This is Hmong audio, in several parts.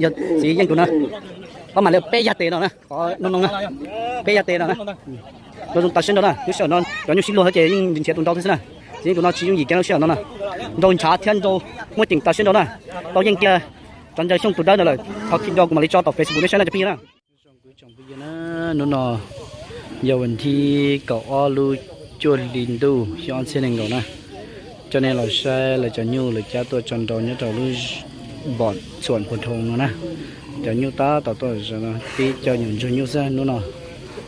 Yog txiv yeej tus no, pab mam li peb yag tes no na, qhov no no na, peb yag tes no na. Nrau zoo tas siab nrau na, lub sij hawm no cov nyuj sib luag ces yeej nrhiav tus nrau thiab xwb na. Txiv yeej tus no tsis yooj yim kiag lub sij hawm no na. Nrau ntshav thiab nrau muaj ceem tas siab nrau na. Tau yeej kiag cov ntawd xyooj tus dawb ntawd lawm, thov kis do kuv mam li tso tom Facebook nej saib no cov phooj ywg na. Hnub no yog vas thib kaum ob lub cuaj hli ntuj xyoo ob txhiab nees nkaum na. Coj nej los saib lawv cov nyuj lawv cab tuaj tso nrau nyob rau lub npom txhuam Phu Thoo no na. Cov nyuj tab tom tuaj zaum no pib cov nyuam ntsuag nyuj xwb hnub no.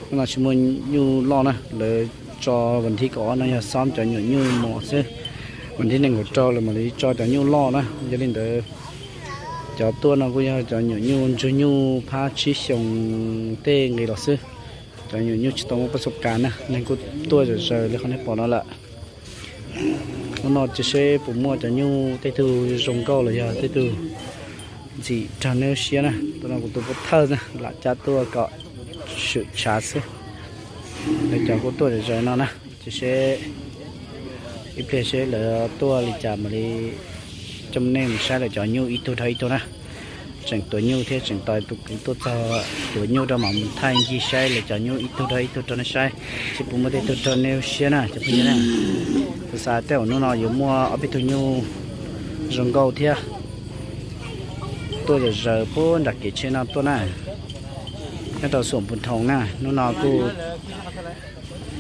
Hnub no tsis muaj nyuj loj na, lawv tso vas thib kaum ob no yog xob cov nyuam nyuj mos xwb. Vas thib nees nkaum rau lawv mam li tso cov nyuj loj na. Yog li ntawd cov tuaj no kuj yog cov nyuam nyuj ntsuag nyuj phab tsib xyoos tej nqis los xwb. Cov nyuam nyuj tsis tau muaj paj xub kas na, neeg kuj tuaj zom zaws li qhov nej pom no lawm. Hnub no cia seb puas muaj cov nyuj tej tug zoo nkauj los yog tej tug ntxim raug nej lub siab na. Tus no kuv tus pov thawj na, lam cab tuaj kom swm tshav xwb. Lawv cov kuj tuaj zom zaws no na, cia seb ib pliag seb lawv tuaj li cas mam li coj nej mus saib lawv cov nyuj ib tug dhau ib tug na. Tseem tuav nyuj thiab tseem tos tus kwv tuaj txog tuav nyuj rau mam mus thaij ncig saib lawv cov nyuj ib tug dhau ib tug rau nej saib, seb puas muaj tej tug raug nej lub siab na cov phooj ywg na. Kuv xav tej zaum hnub no yuav muaj ob peb tug nyuj zoo nkauj thiab tuaj zom zaws puag nram kev tsheb no tuaj na, nyob rau xuam Phu Thoo na. Hnub no kuj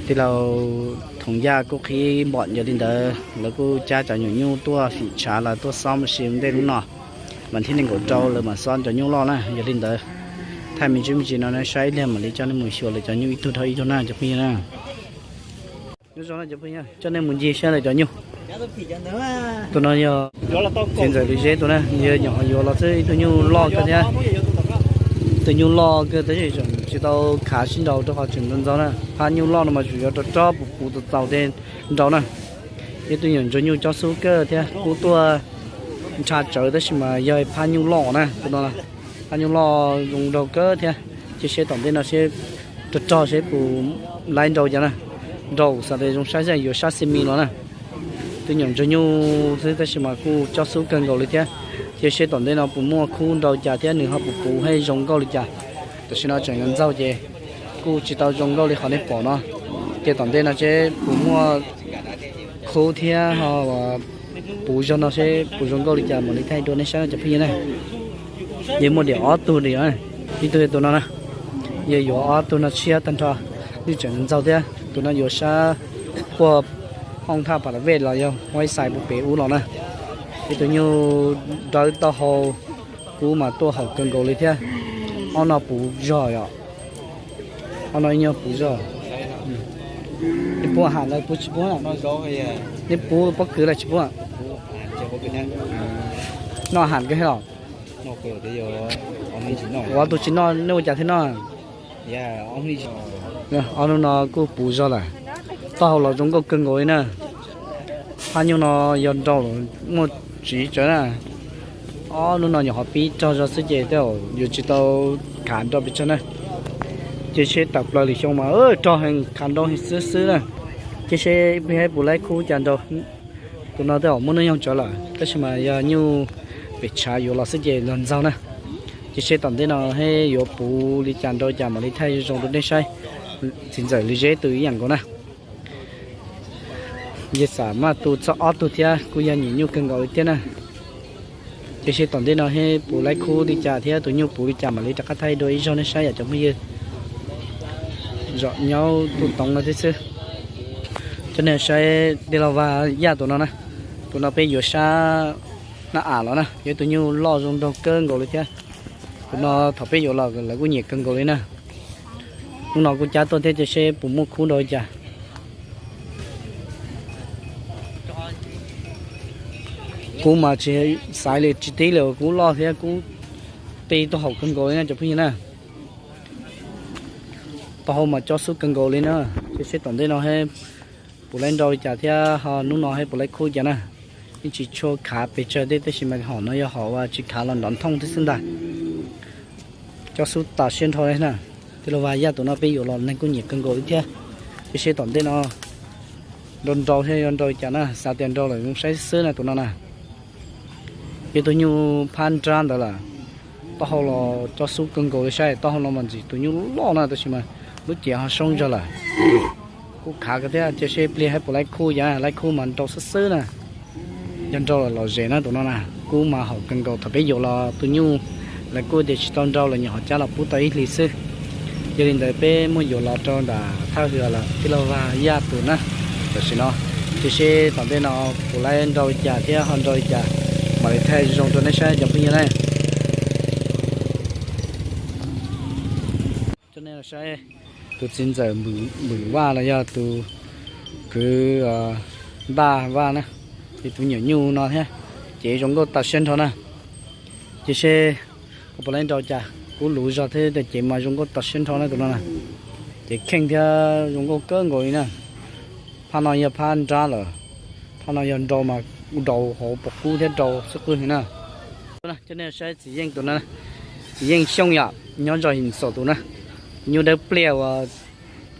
tij laug Thoom Yaj kuj qhib npom yog li ntawd lawv kuj cab cov nyuam nyuj tuaj fim tshav los tuaj xob mas si ntej hnub no. Vas thib nees nkaum rau lawv mam xob cov nyuj loj na. Yog li ntawd thaij me ntsis me ntsis no nej saib ib pliag mam li coj nej mus xyuas lawv cov nyuj ib tug dhau ib tug na cov phooj ywg na. Nyob zoo na cov phooj ywg, coj nej mus ncig saib lawv cov nyuj. Tus no yog txiv ntxawm Lwm Zeb tus na, yog nyuam qhuav yuav los xwb, ib tug nyuj loj kawg thiab. Tus nyuj loj kawg tab sis tseem tsis tau khav sib nraus rau qhov tseem ntxaug ntxaug na. Phab nyuj loj no mas tsuas yuav rau rau puv puv txaus txaus tej nraus na. Ib tug nyuam ntsuag nyuj cob xub kawg thiab, kub tuaj ntsha tsawv tab sis mas yog phab nyuj loj na, tus no phab nyuj loj zoo nraug kawg thiab. Cia seb tom ntej no seb rog rog seb puas laib nrau cas na. Nrau xav tias zoo saib xwb yuav sab xi mi los na. Tus nyuam ntsuag nyuj xwb tab sis mas kuj cob xub kawg nkaus li thiab. Cia seb tom ntej no puas muaj khub nrau cas thiab nws ho puas puv haj zoo nkauj li cas. Tam sim no tseem ntxaug ces kuj tsis tau zoo nkauj li qhov nej pom no. Ces tom ntej no seb puas muaj khub thiab ho puv zog no seb puas zoo nkauj li cas mam li thaij dua nej saib no cov phooj ywg na. Yog muaj diam ob tug diam, ib tug yog tus no na, yog yuav ob tug no tshiab tag nrho, twb tseem ntxaug thiab. Tus no yuav sab puag hooj thaj Pha La Vej los yog Huaib Xais puag pem ub los na. Ib tug nyuj dawb taub hau, kub mas tuaj haum kawg nkaus li thiab. Ob no puv zog yom. Ob no ib nyuag puv zog. Nej pub ham los pub tsis pub? Nej pub pob kws los tsis pub? Noj ham kawg los? Ua tus tsis noj nej ua cas thiaj noj? Ob hnub no kuj puv zog lawm. Taub hau los zoo nkauj kawg nkaus li na. Phab nyuj no yog nrau los muaj tsiv tsawv na. Ob hnub no nyuam qhuav pib rog zog xwb ces tej zaum yuav tsis tau khav nrau pes tsawg na. Ces seb tawm plaws lwm xyoo mas rog heev khav nrau heev xwb xwb na. Ces seb ib pliag puas laib khub cas nrau. Tus no tej zaum muaj hnub nyoog tsawv lawm tab sis mas yog nyuj pem tshav yuav los xwb ces ntxaug ntxaug na. Ces seb tom ntej no seb yuav puv li cas nrau cas mam li thaij zoo rau nej saib. Txiv ntxawm Lwm Zeb tus ib yam nkaus na. Yog xam maj tu txog ob tug thiab kuj yog nyiam nyuj kawg nkaus li thiab na. Ces seb tom ntej no seb puas laib khub li cas thiab tus nyuj puv li cas mam li rov qab thaij dua ib zaug nej saib yom cov phooj ywg. Zom nyob tuj toov no thiab xwb. Coj nej saib tij laug Vaj Yaj tus no na. Tus no peb yuav sab nab am los na, yog tus nyuj loj zoo nraug kawg nkaus li thiab. Tus no thaum peb yuav los lawv kuj nyiam kawg nkaus li na. Hnub no kuj cab tuaj thiab cia seb puas muaj khub nrau li cas. Kub mas tsis xaiv li tsis tib li, kub loj thiab kub ti tuaj haum kawg nkaus li na cov phooj ywg na. Taub hau mas cob xub kawg nkaus li na. Cia seb tom ntej no seb puas laib nrau li cas thiab ho hnub no seb puas laib khub cas na. Yeej tsis tshua khav pes tsawg tej tab sis mas hom no yog hom uas tsis khav los nrov nthooj thiab xwb ntag. Cob xub tas siab nrho li na. Tij laug Vaj Yaj tus no peb yuav los neeg kuj nyiam kawg nkaus li thiab. Cia seb tom ntej no nrau nrau thiab yuav nrau li cas na, xav tias nrau lawm zoo saib xwb na tus no na. Yog tus nyuj phab nrab ntawd lawm. Taub hau los co xub kawg nkaus li saib, taub hau no mas ntxim tus nyuj loj na, tab sis mas lub cev ho soob zog lawm. Kuj khav kawg thiab, cia seb pliag hab puas laib khub, yog laib khub mas nrau xwb xwb na. Yog nrau lawm lom zem na tus no na. Kub mas haum kawg nkaus, thaum peb yuav los tus nyuj lawv kuj tias tsis tau nrau, lawv nyuam qhuav cab los pub tau ib hlis xwb. Yog li ntawd peb muab yuav los rau nram thaj hwj lawm, tij laug Vaj Yaj tus na. Tam sim no cia seb tom ntej no puas laib nrau li cas thiab ho nrau li cas, mam li thaij zoo rau nej saib cov phooj ywg na. Coj nej saib tus txiv ntxawm Npam Vaj los yog tus kwv Npaj Vaj na, tus nyuam nyuj no thiab, cev zoo nkauj tas siab nrho na. Cia seb koj puas laib nrau cas, kub luv zog thiab, cev mas zoo nkauj tas siab nrho na tus no na. Cev kheej thiab zoo nkauj kawg nkaus li na. Phab no yog phab nrab lawm, phab no yog nrau mas nrau hauv pom kub thiab nrau xwb qwb heev na. Coj nej saib txiv Yeej tus na, txiv Yeej Xyooj yom, nyob zos Him Xaum tus na. Nyuj dawb pliag uas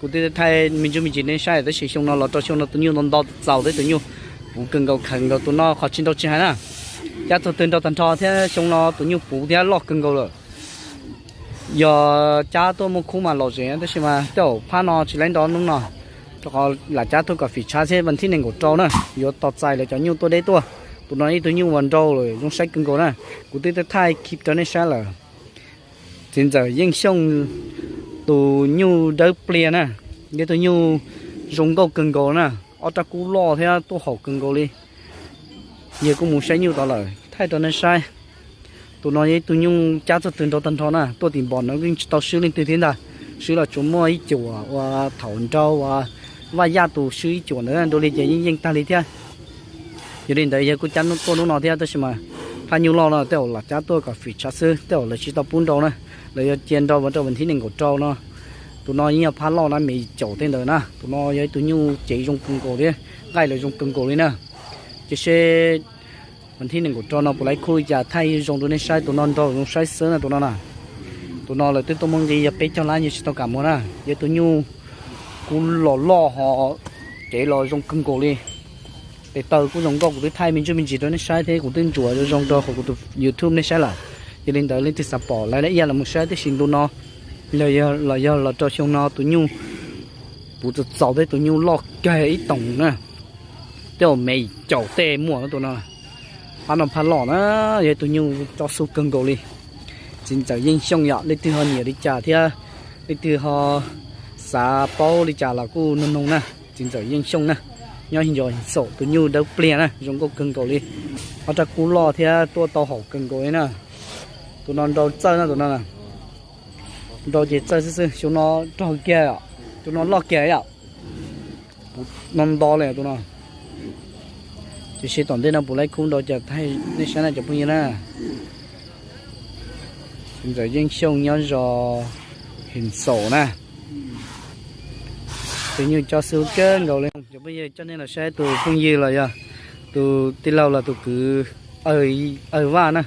kuv twb thaij me ntsuj me ntsis nej saib, tab sis xyoo no los rau xyoo no tus nyuj ntau ntau txaus thiab, tus nyuj puv kawg nkaus khaws nkaus tus no qhov tsis nrau tsis hais na. Cab txog twg nrau tag nrho thiab, xyoo no tus nyuj puv thiab loj kawg nkaus lawm. Yog cab tuaj muaj khub mas lom zem, tab sis mas tej zaum phab no tsis laib nrau hnub no, rau qhov lam cab tuaj kom fim tshav thiab, vas thib nees nkaum rau na yuav tos txais lawv cov nyuj tuaj deb tuaj. Tus no ib tug nyuj uas nrau lawm zoo saib kawg nkaus na, kuv twb thaij clip rau nej saib lawm. Txiv ntxawm Yeej Xyooj tus nyuj dawb pliag na, yog tus nyuj zoo nkauj kawg nkaus na, ob rab kub loj thiab tuaj haum kawg nkaus li. Yawg kuj mus saib nyuj tod lawm, thaij rau nej saib. Tus no yog ib tug nyuj cab txog twg nrau tag nrho na, tuaj tim npom no yeej tsis tau swb leej twg thiab ntag. Swb los tsuas muaj ib cuam uas thaum nrau uas Vaj Yaj tus swb ib cuam ntawd, dua li ces yeej yeej tag li thiab. Yog li ntawd yawg kuj cab tuaj hnub no thiab, tab sis mas phab nyuj loj no tej zaum lam cab tuaj kom fim tshav xwb, tej zaum lawv tsis tau pub nrau na, lawv yuav cia nrau rau vas thib nees nkaum rau no. Tus no yeej yog phab loj na, me caum tej ntawd na. Tus no yog ib tug nyuj cev zoo kawg nkaus thiab nqaij lawv zoo kawg nkaus li na. Cia seb vas thib nees nkaum rau no puas laib khub li cas thaij zoo rau nej saib. Tus no nrau zoo saib xwb na tus no na. Tus no lawv twb tuaj muab nqi yog peb caug lab yeej tsis tau kam muag na. Yog tus nyuj kub los loj ho cev los zoo kawg nkaus li. Tes taw kuj zoo nkauj, kuv twb thaij me ntsuj me ntsis rau nej saib thiab kuv twb ntsuas zoo zoo rau hauv kuv tus YouTube nej saib lawm. Yog li ntawd leej twg xav pom lawv ib yam los mus saib tib si ntu no, los yog los rau xyoo no tus nyuj puv txaus txaus thiab, tus nyuj loj kawg ib toom na. Tej zaum me caum tej muaj tus no. Phab no phab loj na, yog tus nyuj co xub kawg nkaus li. Txiv ntxawm Yeej Xyooj yom, leej twg ho nyiam li cas thiab leej twg ho xav paub li cas los kuj noog noog na. Txiv ntxawm Yeej Xyooj na, nyob Him Xaum, tus nyuj dawb pliag na, zoo nkauj kawg nkaus li. Ob rab kub loj thiab tuaj tau haum kawg nkaus li na. Tus no nrau txawj na tus no. Nrau ces txawj xwb xwb, xyoo no rog kiag, tus no loj kiag yom. Kuv no nto li tus no. Cia seb tom ntej no puas laib khub nrau cas thaij nej saib na cov phooj ywg na. Txiv ntxawm Yeej Xyooj nyob zos Him Xaum na. Tus nyuj co xub kawg nkaus li. Cov phooj ywg, coj nej los saib tus phooj ywg los yog tus tij laug los tus kwv Aw Vaj na.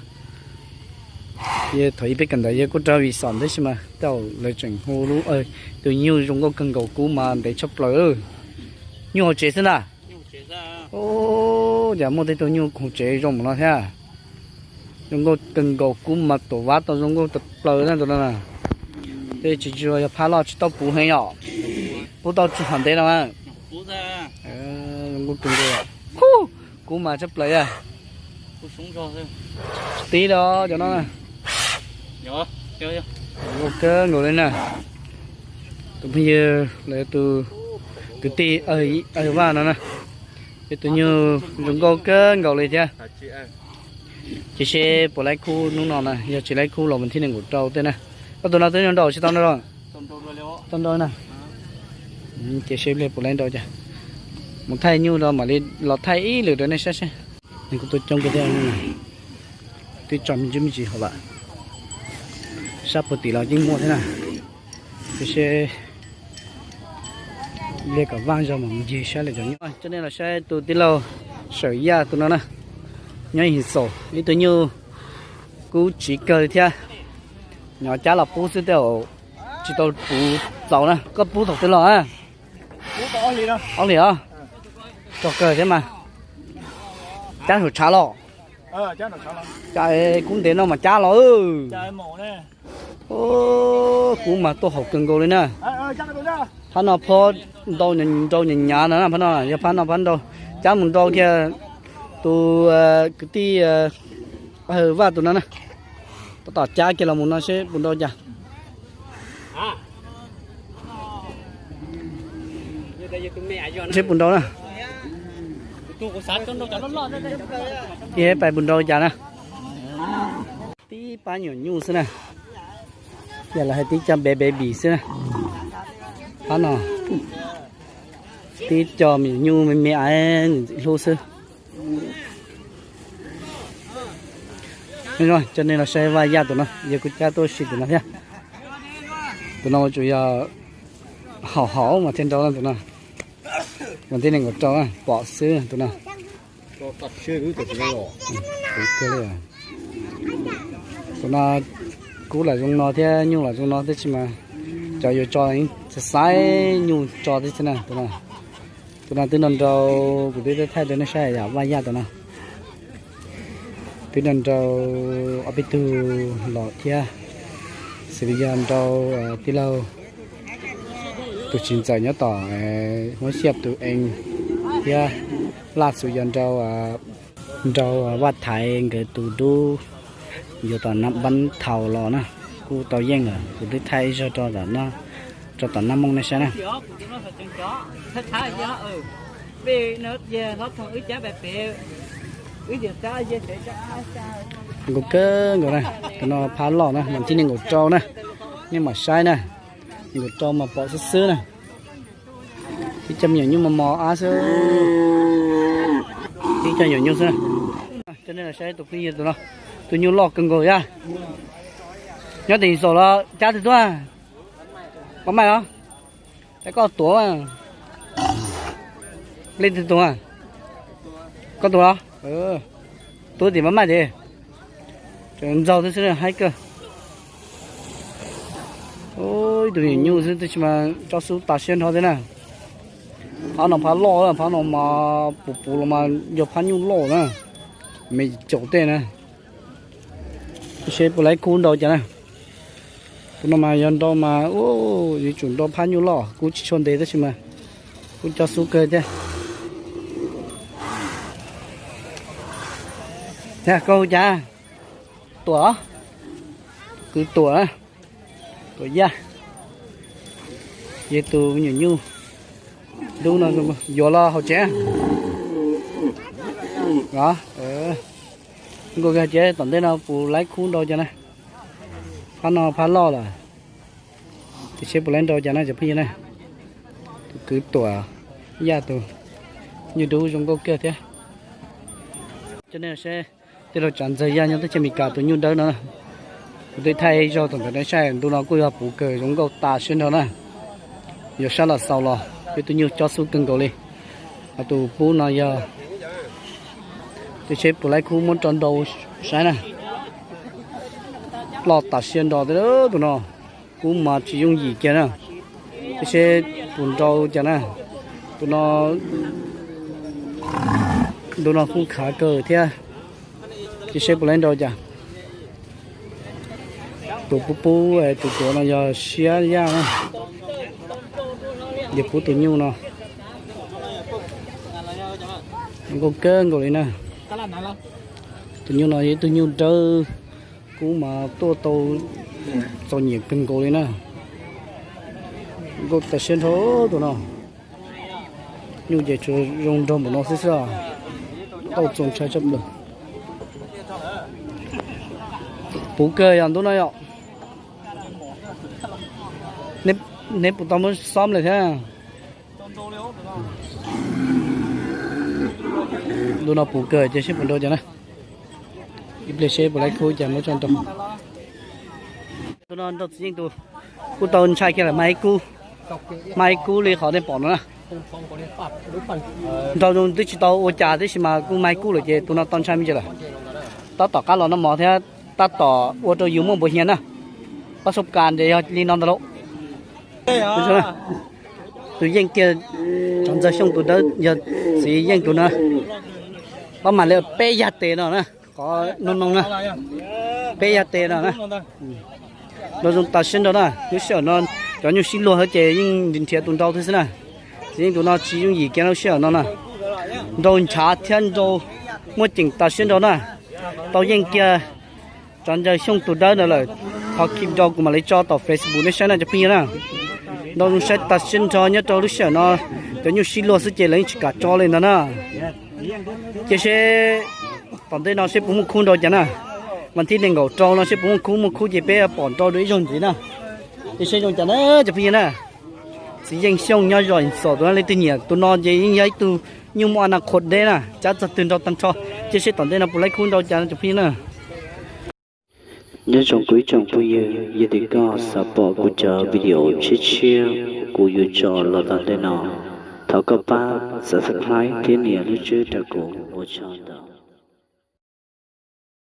Yog thaum ub peb kawm ntawv yog kuj raug vim xom tab sis mas tej zaum lawv tseem hu lub, tus nyuj zoo nkauj kawg nkaus, kub mas ntev tshaj plaws. Nyuj hauv tsev xwb ntag. Cas muaj tej tug nyuj hauv tsev zoo mus no thiab. Zoo nkauj kawg nkaus, kub mas tuam vab tau zoo nkauj tag plaws na tus no. Tej tsis tsis yog phab loj tsis tau puv heev yom. Pub tau tsis hom ntev no. Zoo nkauj kawg nkaus. Kub mas tshaj plaws yog. Tib los cov no. Zoo nkauj kawg nkaus li na. Tus phooj ywg los tus kwv tij Aw Vaj no na, yog tus nyuj zoo nkauj kawg nkaus li thiab. Cia seb puas laib khub hnub no na, yog tsis laib khub los vas thib nees nkaum rau tej na. Koj tus no twb nrau tsis tau nrau. Tau nrau na. Cia seb pliag puas laib nrau cas. Mus thaij nyuj rau mam li los thaij ib lwm rau nej saib seb. Nws kuj tuaj coob kawg thiab, twb tso me ntsis me ntsis hauv lawm. Sab puag tim los yeej muaj thiab na. Cia seb pliag kom vaj zog mam ncig saib lawm cov nyuj. Coj nej los saib tus tij laug Sawm Yaj tus no na, nyob Him Xaum, ib tug nyuj kub tsiv kawg li thiab. Nyob cab los pub xwb tej zaum tsis tau puv txaus na. Koj pub thaum twg los? Ob hlis os. Rog kawg thiab mas. Cab hauv tshav los? Cas kub ntev no mas cab los. Kub mas tuaj haum kawg nkaus li na. Phab no phob ntau nrau nyav nyav no, phab no yog phab no phab nrau. Cab mus nrau kiag tus kwv tij Vaj tus no na. Tab tom cab kiag los mus no seb puas nrau cas. Seb puas nrau na. Ib pais puas nrau cas na. Tib pab nyuam nyuj xwb na. Yog lawv hais tib co baby xwb na. Phab no tib co me nyuj me me aiv ntxim hlub xwb. Coj nej los saib Vaj Yaj tus no, yog kuv cab tuaj si tus no thiab. Tus no ua tsuas yog haum haum mas thiaj nrau tus no. Mas tib neeg nkaum rau pom xwb tus no. Tus no kub lam zoo no thiab nyuj lam zoo no tab sis mas cov yuav tso xaiv xaiv nyuj tso tib si na tus no. Tus no twb nrau nrau, kuv twb thaij rau nej saib yom, Vaj Yaj tus no twb nrau nrau ob peb tug los thiab, xws li yog nrau tij laug tus txiv ntxawm nyob tom Huab Xiab tus ees thiab, laj xus yog nrau nrau Vaj Thaiv nkawd tus dub yuav tom Nab Npab Thaus los na, kuj tau yeej lawm, kuv twb thaij ib zaug rau tom Nab Mooj nej saib na. Nkaus kawg nkaus na, tus no phab loj na, mas tib neeg nkaum rau na, nej mam saib na, nkaum rau mas pom xwb xwb na. Tib co me nyuam nyuj mos mos ab xwb, tib co nyuam nyuj xwb. Coj nej los saib tus phooj ywg tus no, tus nyuj loj kawg nkaus thiab. Nyob tim Xaus los cab twg tuaj? Pab Maij los? Es koj tuav, leej twg tuav? Koj tuav los? Tuav tim Pab Maij tes. Ntxaug tib xwb haib kawg. Ib tug nyuam nyuj xwb tab sis mas tsob xub tas siab nrho thiab na. Phab no phab loj, phab no mas puv puv los mas yog phab nyuj loj na, me caum tej na. Seb puas laib kub nrau cas na. Tus no mas yog nrau mas yuav tsum nrau phab nyuj loj, kub tsis tshua ntev tab sis mas kub tsob xub kawg thiab. Koj hu cas? Tuam, kwv Tuam, Tuam Yaj, yog tus nyuam nyuj dub no yuav los haus tsev. Nkaus kawg ces tom ntej no puas laib kub nrau cas na. Phab no phab loj lawm, ces seb puas laib nrau cas na cov phooj ywg na. Tus kwv Tuam Yaj tus nyuj dub zoo nkauj kawg thiab. Coj nej saib tij laug Tsav Ntxawg Yaj nyob teb chaws Amelikas tus nyuj dawb no. Kuv twb thaij ib zaug thaum ntawd nej saib, ntu no kuj yog puv kawg zoo nkauj tas siab nrho na. Yog sab Los Xaus los peb tus nyuj cob xub kawg nkaus li. Ho tus pub no yog, tus seb puas laib kub muab rau nrau saib na. Loj tas siab nrho tus no, kub mas tsis yooj yim kiag na. Tus seb puas nrau cas na. Tus no, ntu no kuj khav kawg thiab. Tus seb puas laib nrau cas. Tus pub pub tus tuav no yog Siab Yaj na. Yog pub tus nyuj no. Nkauj kawg nkaus li na. Tus nyuj no yog ib tug nyuj dawb, kub mas tuaj tau txom nyem kawg nkaus li na. Nkauj tas siab nrho tus no. Nyuj ces tsuas zoo nraug npaum no xwb xwb. Tau txaus ntshai tshaj plaws. Puv kawg yog ntu no yom. Neb puas tau muab xob lawm thiab? Ntu no puv kawg ces seb puas nrau cas na. Ib pliag seb puas laib kub cas muab tso nrau. Ntu no nrau txiv yeej tus, kuj tau ntshai kiag lawm, mas ib kub, mas ib kub li qhov nej pom no na. Nrau twb tsis tau ua cas tib si mas kuj mas ib kub lawm ces tus no tau ntshai me ntsis lawm. Tab tom qab los noj mov thiab tab tom ua rau yus muaj npau hias na. Pab sab kas ntes yog li no ntag lauj. Tus yeej kiag, Tsav Ntxawg Xyooj tus dawb yog txiv yeej tus no. Pab mam li peb yag tes no na. Noo noo na, peb yog tes no na. Nrau zoo tas siab nrau na, lub sij hawm no cov nyuj sib luag xwb ces yeej nrhiav tus nrau thiab xwb na. Txiv yeej tus no tsis yooj yim kiag lub sij hawm no na. Nrau nchav thiab nrau muaj ceem tas siab nrau na. Tau yeej kiag Tsav Ntsaws Xyooj tus dawb ntawd lawm, qhov clip nrau kuv mam li tso tom Facebook nej saib na cov phooj ywg na. Nrau zoo saib tas siab nrau nyob rau lub sij hawm no, cov nyuj sib luag xwb ces lawv yeej tsis kam tso li ntawd na. Cia seb tom ntej no seb puas muaj khub nrau cas na. Vas thib nees nkaum rau no seb puas muaj khub, muaj khub ces peb pom nrau dua ib zaug ntxiv na. Cia seb zoo cas na cov phooj ywg na. Txiv Yeej Xyooj nyob zos Ib Xos tus no leej twg nyiam tus no ces yeej yog ib tug nyuj muaj a na qhuas deb na, cab txog twg nrau tag nrho. Cia seb tom ntej no puas laib khub nrau cas cov phooj ywg na. Nyob zoo kuv ib tsoom phooj ywg, yog tias koj xav pom kuv cov video tshiab tshiab kuv yuav tso los tom ntej no, thov koj pab subscribe thiab nias lub tswb rau kuv ua tsaug ntau.